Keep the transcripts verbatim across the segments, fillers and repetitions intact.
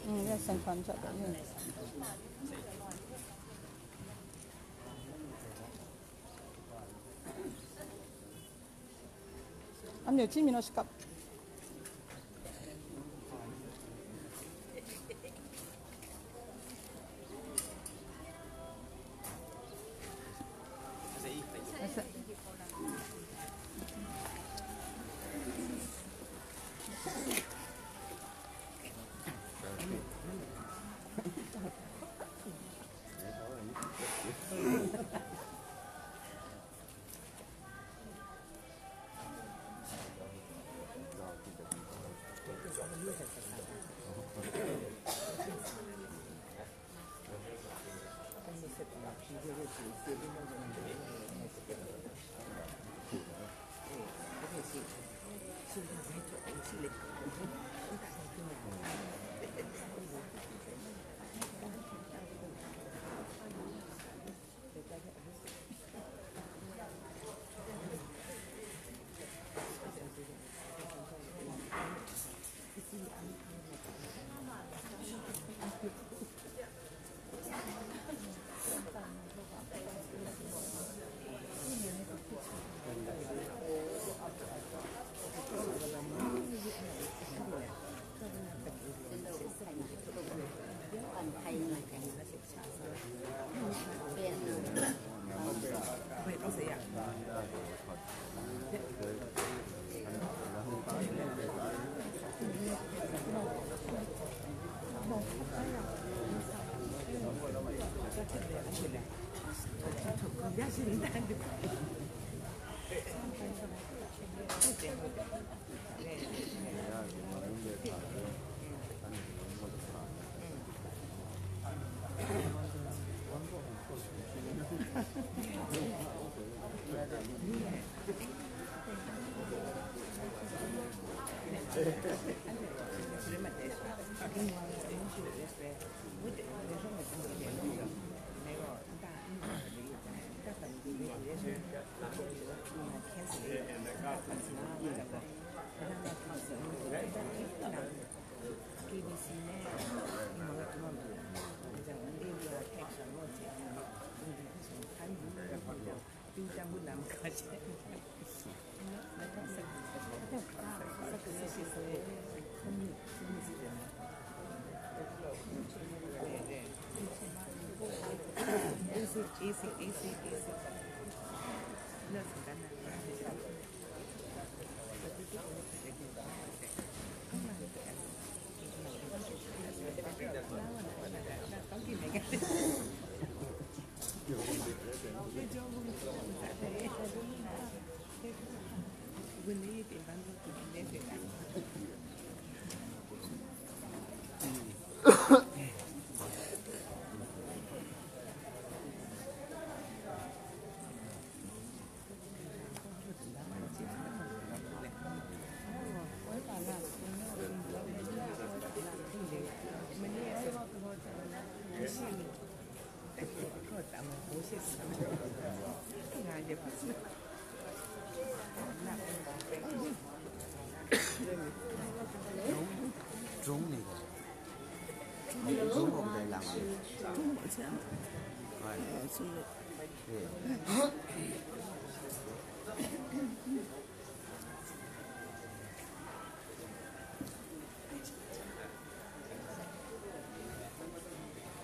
嗯，要审团长的，嗯。俺们有几米那是高。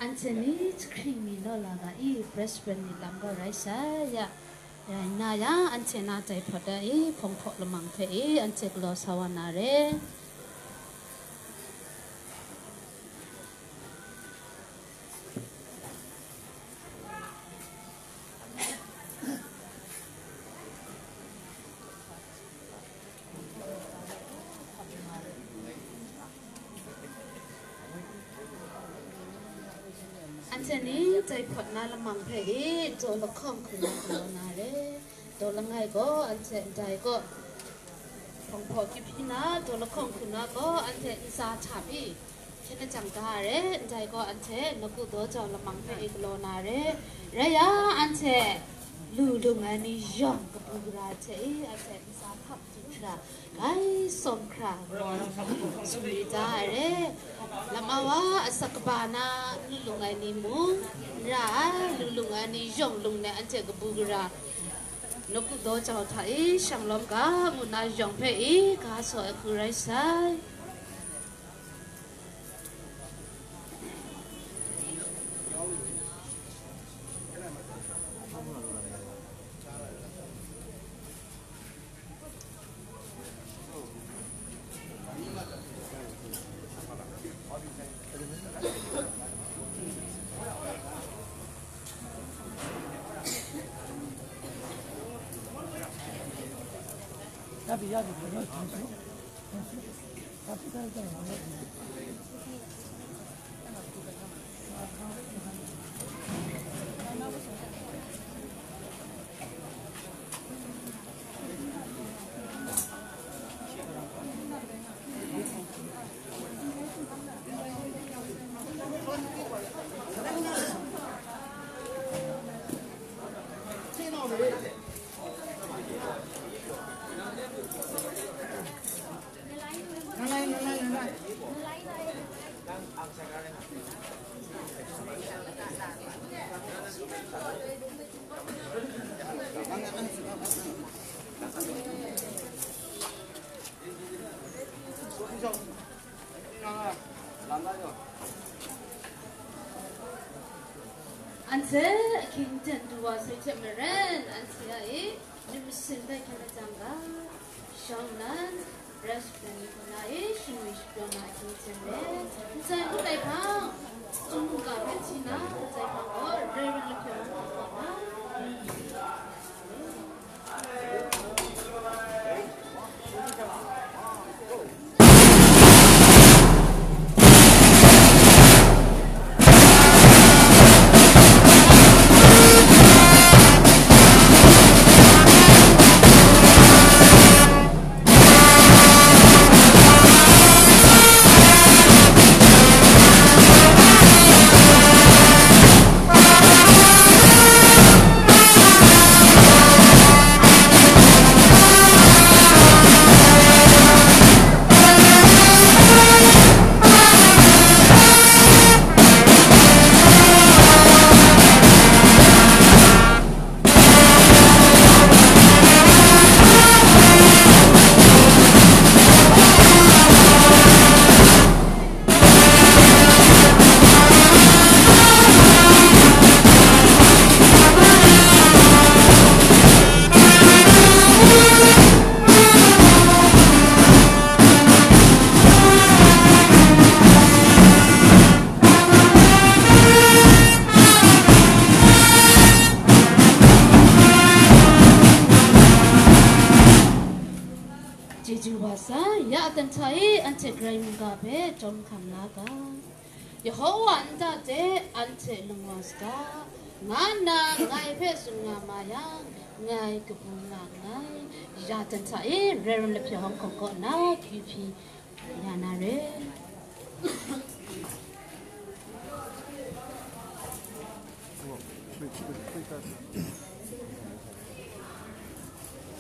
Anhte ni jahkring mi naw la ga i, Brisbane ni lam gaw rai sai ya. Rai nna yang, anhte na tai hpawt da i, hpawng hpaw lamang hpe i, anhte galaw sa wa na re. Anhte ni tai hpawt na lamang hpe i, daw lahkawng hku na galaw na re. Daw langai gaw anhte ndai kaw, hpawng hpaw kip hpyi na, daw lahkawng hku na gaw anhte ntsa hta pyi hkyen lajang da a re. Ndai gaw anhte nawku daw jau lamang hpe i galaw na re. Rai yang, anhte lu lung ai ni yawng Gara hte e, anhte ntsa hkap hkra, gai sawm hkra gaw sumri da ai re. Lama wa asak kaba na lu lung ai ni mung, n ra ai, lu lung ai ni yawng lung de anhte kabu gara, nawku daw jau hta e, shanglawm ga, ngu na yawng hpe e, ga saw ai hku rai sai. Anhte ahkying ten du wa sai hte maren, anhte a e myit masin bai hkyen lajang ga, shawng nnan, rai shapran ni hkuna e shingwi shapyaw na ahkying ten re, ntsa ngut ai hpang, tsun mungga hpe hti na, ntsa hpang gaw, rai rai lahpyaw na hpang gaw na. Chyeju wa sa, ya aten hta e anhte Karai mungga hpe chyawm hkam la ga. Yehowa nta hte anhte lung wa saga, nga nna ngai hpe tsun nga ma yang, ngai kabu nga nngai. Ya jan hta e, Rev. Lahpyaw Hkawng kaw nna, Q P ya na re.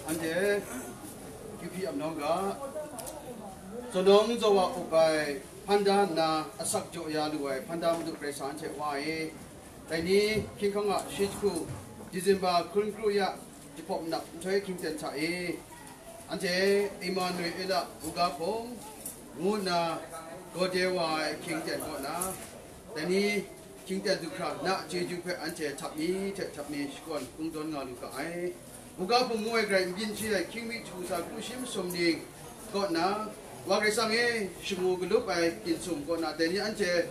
Anhte Q P ap nawng ga, zawnawng zawa up ai hpan da nna asak jaw ya lu ai hpan da Madu Karai Kasang anhte Wa e, dai ni hkying hkang a shi jahku, December hkun kru ya, jahpawp nap nhtoi hkying ten hta e, anhte Emmanuela buga hpung ngu nna gaw de wa ai hkying ten kaw na, dai ni hkying ten du hkra na chyeju hpe anhte htap mi hte htap mi shakawn kungdawn nga lu ga ai. Buga hpung ngu ai garai n byin shi ai hkying mi htu sa kru shi masum ning kaw nna, Wa Karai Kasang e, shangu galup ai ginsum kaw na dai ni anhte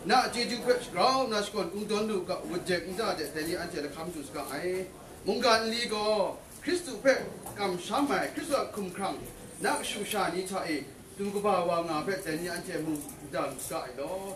na chyeju hpe shagrau nna shakawn kungdawn lu ga, wut jeng nta de dai ni anhte lahkam du saga ai. Mungga nli gaw Hkristu hpe kamsham ai, Hkristu a hkumhkrang na kashu sha ni hta e, du kaba wa nga hpe dai ni anhte mung n dang saga ai law,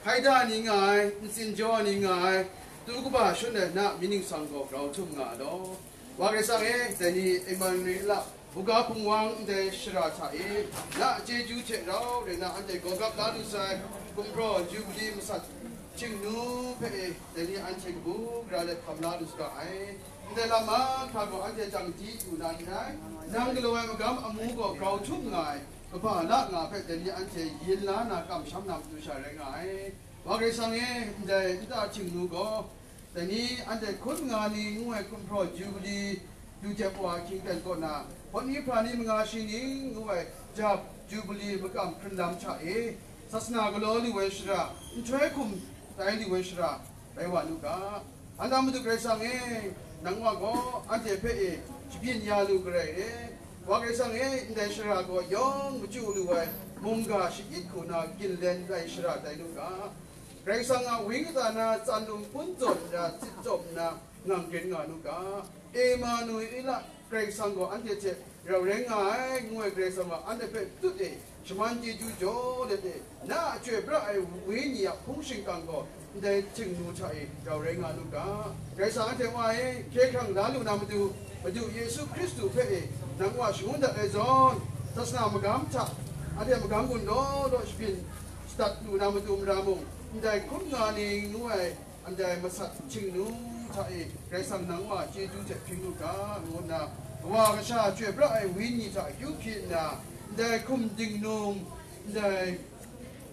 hkaida ni nga ai, ntsin jaw ni nga ai, du kaba shun ai na myit ningsang gaw grau htum nga ai law. Wa Karai Kasang e, dai ni Emmanuela buga hpung wang ndai shara hta e, na chyeju hte rau rai na anhte gawgap la lu sai, gumhpraw Jubili masat htingnu hpe e, dai ni anhte kabu gara let hkam la lu saga ai. Ndai lam mahkra gaw anhte chyang di lu na n rai. Nang galaw ai magam amu gaw grau htum nga ai, kaba la nga hpe dai ni anhte yin la na kamsham na matu sha rai nga ai. Wa Karai Kasang e, ndai nta htingnu gaw, dai ni anhte hkun nga ni ngu ai gumhpraw Jubili du jep wa hkying ten kaw na, hpawt ni hpra ni manga shi ni ngu ai jap Jubili makam hkrun lam hta e, sasana galaw lu ai shara, nhtoi hkum tai lu ai shara, rai wa nu ga. Anhte Madu Karai Kasang e, nang wa gaw anhte hpe e shabyin ya lu garai e, wa Karai Kasang e, ndai shara gaw yawng machyu lu ai mungga shakit hku na ginlen ai shara tai lu ga. Karai Kasang a wang kata na tsan lung hpun zawn nna, tsit tsawm nna, ngang grin nga nu ga. Emanuela, Karai Kasang gaw anhte hte rau rai nga ai, ngu ai Karai Kasang gaw anhte hpe tut e, shaman chyeju jaw let e, na a chyoi pra ai Wenyi a hpung shingkang gaw ndai htingnu hta e rau rai nga nu ga. Karai Kasang anhte Wa e, hkye hkrang la lu na matu, Madu Yesu Hkristu hpe e, nang Wa shangun dat ai zawn, sasana magam hta, anhte magam gun law law shabyin shadat lu na matu mara mung, ndai hkun nga ni ngu ai, ndai masat htingnu hta e Karai Kasang nang Wa chyeju hte hpring lu ga, ngu nna, Kawa Kasha chyoi pra ai Wenyi hta akyu hpyi nna, ndai hkum dingnung, ndai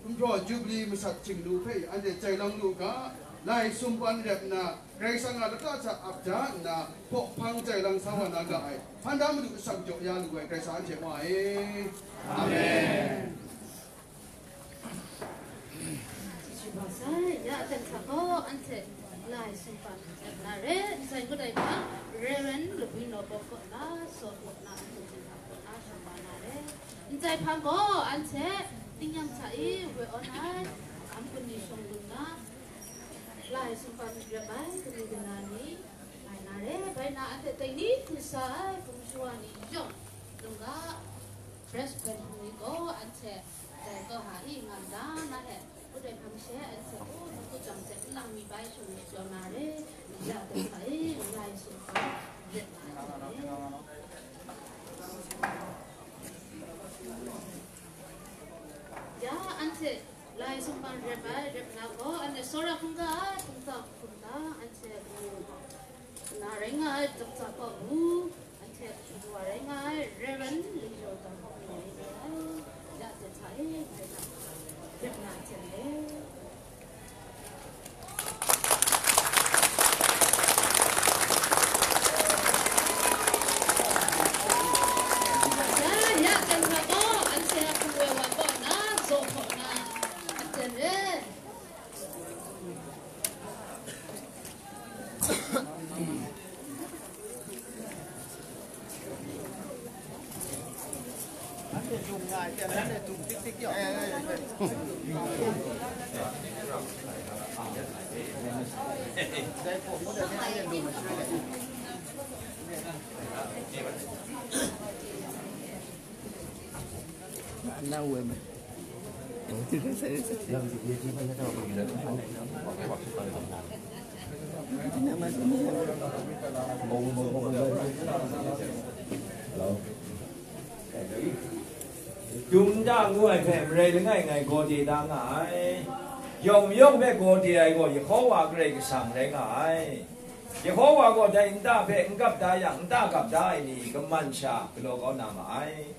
gumhpraw Jubili masat htingnu hpe anhte jai lang lu ga, lai sumpan rep nna, Karai Kasang a lata hta ap da nna, hpaw hpang jai lang sa wa na ga ai, hpan da Madu asak jaw ya lu ai Karai Kasang anhte Wa e. Amen. Chyeju ba sai, ya aten hta gaw anhte lai sumpan mat na re, nsai ngut ai hpang, Reverend Lubui Nawbaw kaw na, Saw kaw na, anhte hte hkap kaw na, shang wa na re. Nsai hpang gaw anhte tingnyang hta i woi awn ai, am kun ni shawng gun na, lai sumpan rep ai kanu kana ni, mai na re, bai na anhte dai ni hku sa ai, hpung shawa ni yawng, lungga, Press pen hpung ni gaw anhte, dai kaw ha i, ngam da na e, ngut ai hpang she, anhte, o, nawku chyam hte nlang mi bai shawng ni jaw na re, ya dai hta e, lai sumpan rep na ai hte e. Ya, anhte, lai sumpan rep ai, rep na gaw, anhte, tsawra hkungga ai, hkungga hkungga, anhte, na rai nga ai, Dokta Kawbu, anhte, wa rai nga ai, Reverend Lingzhou Dam Hkawk ni rai nga ai, ya hte hta e, rai nga, rep na hte e. Ya, ya, Dokta Kawbu, anhte a hpung woi wa kaw na, zaw hkaw na, anhte rai. Dum nta ngu ai hpe marai langai ngai gawde da nga ai. Yawng mayawng hpe gawde ai gaw Yehova Karai Kasang rai nga ai. Yehova gaw dai nta hpe n gap da yang, nta gap da ai ni kaman sha galaw kau na ma ai.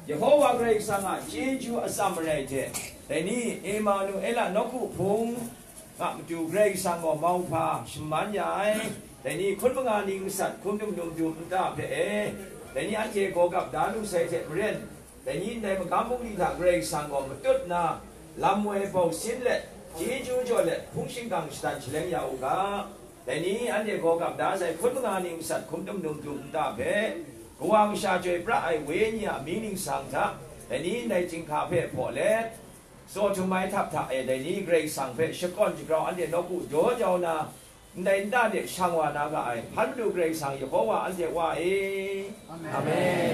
Yehova Karai Kasang a chyeju atsam marai hte, dai ni Emanuela nawku hpung a matu Karai Kasang gaw mauhpa shaman ya ai, dai ni hkun manga ning masat hkum dum dum dum nta hpe e, dai ni anhte gaw gap da lu sai hte maren, dai ni ndai magam bungli hta Karai Kasang gaw matut nna, lam woi bau sin let, chyeju jaw let, hpung shingkang shadan shaleng ya u ga. Dai ni anhte gaw gap da sai hkun manga ning masat hkum dum dum dum nta hpe, Kawa Kasha chyoi pra ai Wenyi a mying ningsang hta, dai ni ndai chyinghka hpe hpaw let, tsaw htum ai htap hta e dai ni Karai Kasang hpe shakawn shagrau anhte nawku daw jau na, ndai nta de shang wa na ga ai, hpan madu Karai Kasang Yehova anhte Wa e. Amen. Amen.